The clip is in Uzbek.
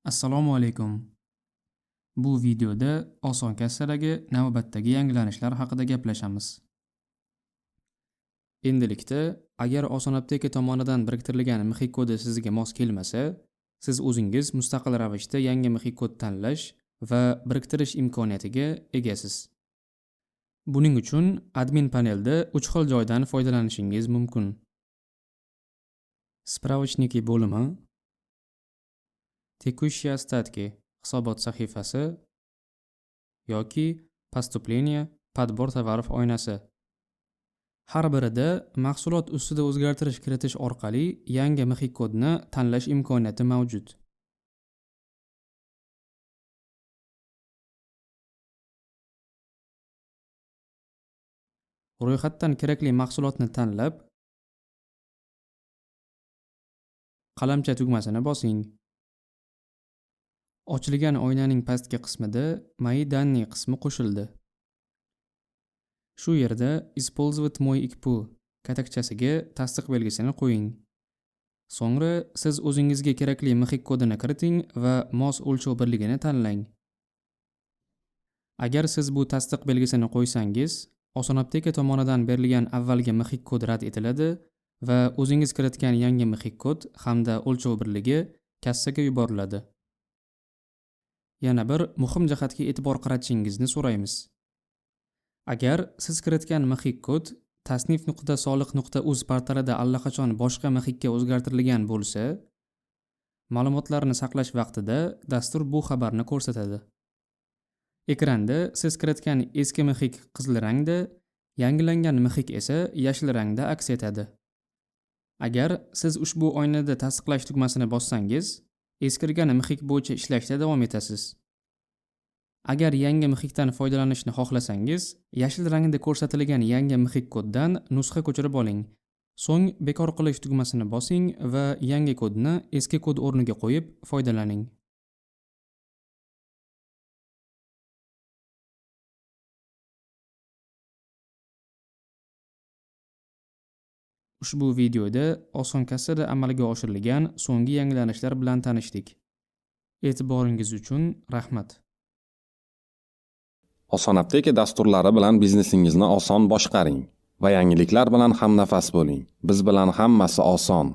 Assalomu alaykum. Bu videoda oson kassadagi navbatdagi yangilanishlar haqida gaplashamiz. Endilikda agar Oson Apteka tomonidan biriktirilgan MXIK kodi sizga mos kelmasa, siz o'zingiz mustaqil ravishda yangi MXIK kod tanlash va biriktirish imkoniyatiga egasiz. Buning uchun admin panelda 3 xil joydan foydalanishingiz mumkin. Справочники bo'limi, Текущие остатки hisobot sahifasi yoki Поступление, подбор товаров oynasi. Har birida mahsulot ustida o'zgartirish kiritish orqali yangi MXIK kodni tanlash imkoniyati mavjud. Ro'yxatdan kerakli mahsulotni tanlab, qalamcha tugmasini bosing. Ochilgan oynaning pastki qismida Мои данные qismi qo'shildi. Shu yerda Использовать мой ИКПУ katakchasiga tasdiq belgisini qo'ying. So'ngra siz o'zingizga kerakli MXIK kodini kiriting va mos o'lchov birligini tanlang. Agar siz bu tasdiq belgisini qo'ysangiz, Oson Apteka tomonidan berilgan avvalgi MXIK kod rad etiladi va o'zingiz kiritgan yangi MXIK kod hamda o'lchov birligi kassaga yuboriladi. Yana bir muhim jihatga e'tibor qaratishingizni so'raymiz. Agar siz kiritgan MXIK kod tasnif.soliq.uz portalida allaqachon boshqa MXIKka o'zgartirilgan bo'lsa, ma'lumotlarni saqlash vaqtida dastur bu xabarni ko'rsatadi. Ekranda siz kiritgan eski MXIK qizil rangda, yangilangan MXIK esa yashil rangda aks etadi. Agar siz ushbu oynada tasdiqlash tugmasini bossangiz, eskirgan MXIK bo'yicha ishlashda davom etasiz. Agar yangi MXIKdan foydalanishni xohlasangiz, yashil rangda ko'rsatilgan yangi MXIK koddan nusxa ko'chirib oling. So'ng bekor qilish tugmasini bosing va yangi kodni eski kod o'rniga qo'yib foydalaning. Ushbu videoda oson kassada amalga oshirilgan so'nggi yangilanishlar bilan tanishdik. E'tiboringiz uchun rahmat. Oson Apteka dasturlari bilan biznesingizni oson boshqaring va yangiliklar bilan hamnafas bo'ling. Biz bilan hammasi oson.